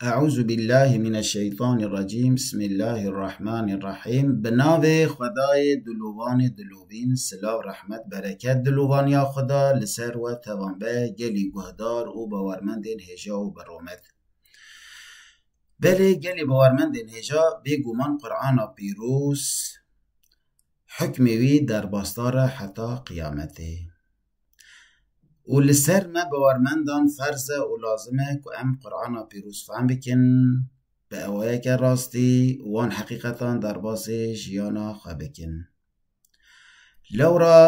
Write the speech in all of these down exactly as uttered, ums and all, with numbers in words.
Eûzubillahimineşşeytanirrecîm. Bismillahirrahmanirrahîm. Bi navê Xwedayê dilovanê dilovîn, silav, rehmet, bereket, dilovaniya Xweda li ser we tevan be, gelî guhdar û bawermendên hêja û bi romet. Belê, gelî bawermendên hêja, bêguman Qur'ana pîroz hukmê wî derbasdar e heta qiyametê. Û li ser me bawermendan ferz e û lazim e ku em Qur'ana pîroz fehm bikin, bi awayeke rastî û wan heqîqetan derbasê jiyana xwe bikin. Lewra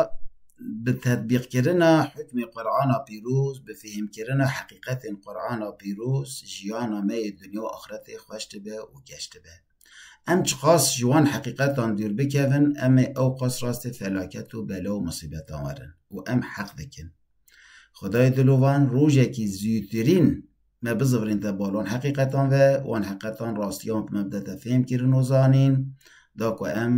bi tetbîqkirina hukmê Qur'ana pîroz, bi fihmkirina heqîqetên Qur'ana pîroz, jiyana me yê dinya û axretê xweş dibe û geş dibe. Em çiqas ji wan heqîqetan dûr bikevin, em ê ew qas rastê felaket û bela û musîbetan werin û em heq dikin. Xwedayê dilovan rojekî zûtirîn me bizivirînte bal wan heqîqetan ve, wan heqîqetan rastiyan bi me bidete fêhmkirin û zanîn, da ku em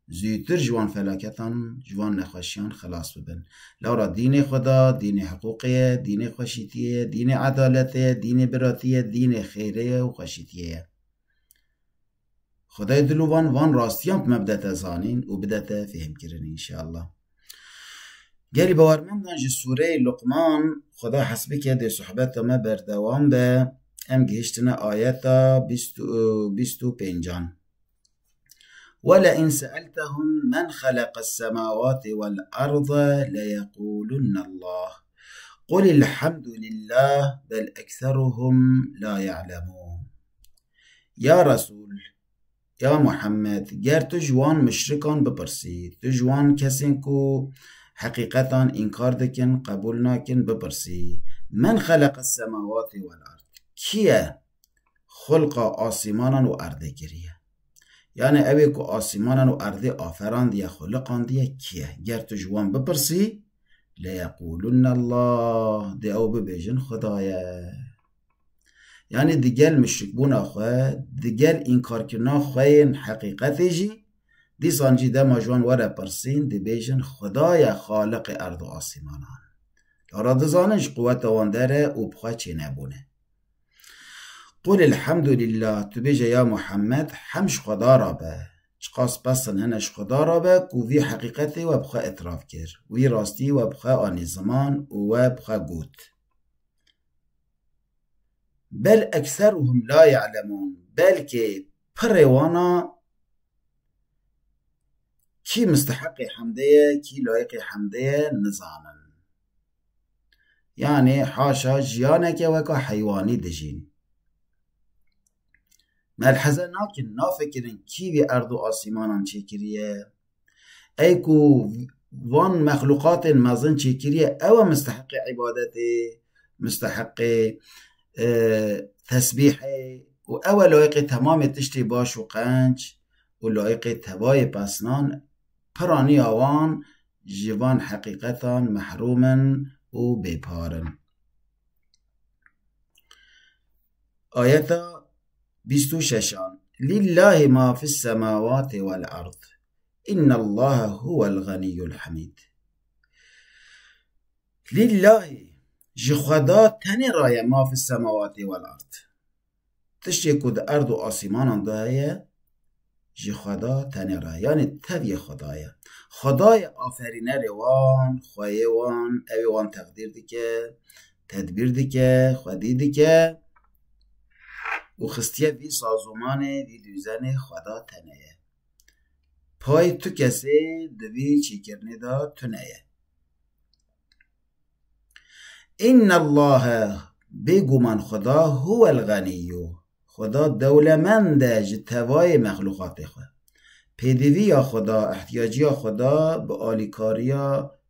zûtir ji wan felaketan, ji wan nexweşiyan xilas bibin. Lewra dînê Xweda, dînê hiqûqê ye, dînê xweşîtiyê ye, dînê edaletê ye, dînê biratî ye, dînê xêrê ye û xweşîtiyê ye. Xwedayê dilovan van rastiyan bi me bidete zanîn û bidete fêhmkirin înşeallah. Gelî bawermendan ji sûreyê Luqman, Xweda hez bike dê sohbeta me berdewam be, em gihiştine ayeta bîst û, bîst û pêncan. ولئن سألتهم من خلق السماوات والأرض ليقولن الله قل الحمد لله بل أكثرهم لا يعلمون. Ya Resul, ya Muhammed, ger tu ji wan muşrikan bipirsî, tu ji wan kesên ku heqîqetan înkar dikin, qebûl nakin, bipirsî, "Men xeleqes semawati vel ard?" Kî ye xulqa asîmanan û erdê kiriye? Yani ew ê ku asîmanan û erdê aferandiye, xuliqandiye, kî ye? Ger tu ji wan bipirsî, "Leyeqûlunne Allah", dê ew bibêjin, "Xuda ye." Yani digel muşrikbûna xwe, digel înkarkirina xwe yên heqîqetê jî, dîsan jî dema ji wan were pirsîn, dibêjin, "Xuda ye xaliqê erd û asîmanan." Lewra dizanin ji quweta wan der e û bi xwe çênebûne. Qul elhamdulillah, tu bêje ya Muhammed, hemd ji Xweda re be. Çiqas pesin hene ji Xweda re be ku vî heqîqetê we bi xwe îtiraf kir, wî rastî we bi xwe anî ziman û we bi xwe got. Bel ekseruhum la ya'lemûn, belkê pirê wana kî misteheqê hemdê ye, kî layiqê hemdê ye, nizanin. Yani haşa jiyaneke weka heywanî dijîn. Melheze nakin, nafikirin kî vî erd û asîmanan çêkiriye? Ey ku van mexluqatên mezin çêkiriye, ew e misteheqê îbadetê, misteheqê, e, tesbîhê û ew e layiqê temamê tiştê baş û qenc û layiqê tevayê pesnan. Piraniya wan ji van heqîqetan mehrûm in û bêpar in. Ayeta bîst û şeşan. Lillahi ma fis semawati vel ard. İnnallaha huvel ganiyyul hamid. Lillahi, ji Xweda tenê re ye ma fis semawati vel ard. Tiştê ku di erd û asîmanan de heye, ji Xweda tenê re, yanî tevî Xweda ye. Xweda ye aferînerê wan, xweyê wan, ew ê wan teqdîr dike, tedbîr dike, xwedî dike û xistiye vî sazûmanê, vî dûzenê Xweda tenê ye. Pay tu kesê di vî çêkirinê de tune ye. Înnellahe, bêguman Xweda, huwel ganîyyu, Xweda dewlemend e ji tevayê mexluqatê xwe. Pêdiviya Xweda, ihtiyaciya Xweda bi alîkariya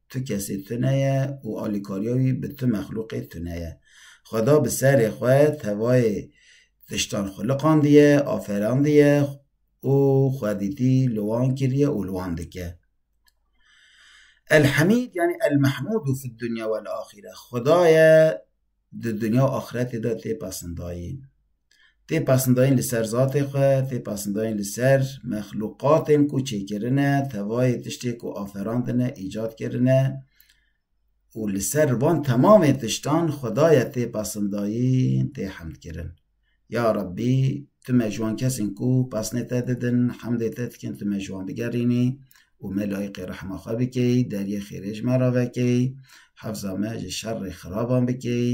tu kesê tune ye û alîkariya wî bi tu mexluqê tune ye. Xweda bi serê xwe tevayê tiştan xuliqandiye, aferandiye û xwedîtî li wan kiriye û li wan dike. El-Hamîd, yani el-Mahmûdu fid dunya vel axire. Xuda ye di dinya û axiretê de tê pesindayîn. Tê pesindayîn li ser zatê xwe, tê pesindayîn li ser mexluqatên ku çêkirine, tevayê tiştê ku aferandine, îcad kirine û li ser van temamê tiştan Xuda ye tê pesindayîn, tê hemd kirin. Ya Rabbî, tu me ji wan kesên ku pesnê te didin, hemdê te dikin, tu me ji wan bigerînî û me layiqê rehma xwe bikey, deriyê xêrê ji me re vekey, hefza me ji şerê xiraban bikey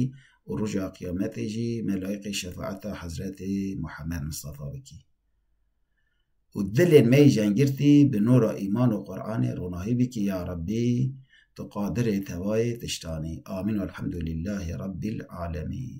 û roja qiyametê jî me layiqê şefaeta Hezretê Muhammed Mistefa bikey. Û dilên me yî jengirtî bi nûra îman û Qur'anê ronahî bikî ya Rabbî, tu qadirê tevayê tiştanî. Amîn. Welhamdulîllahî Rabbîl alemîn.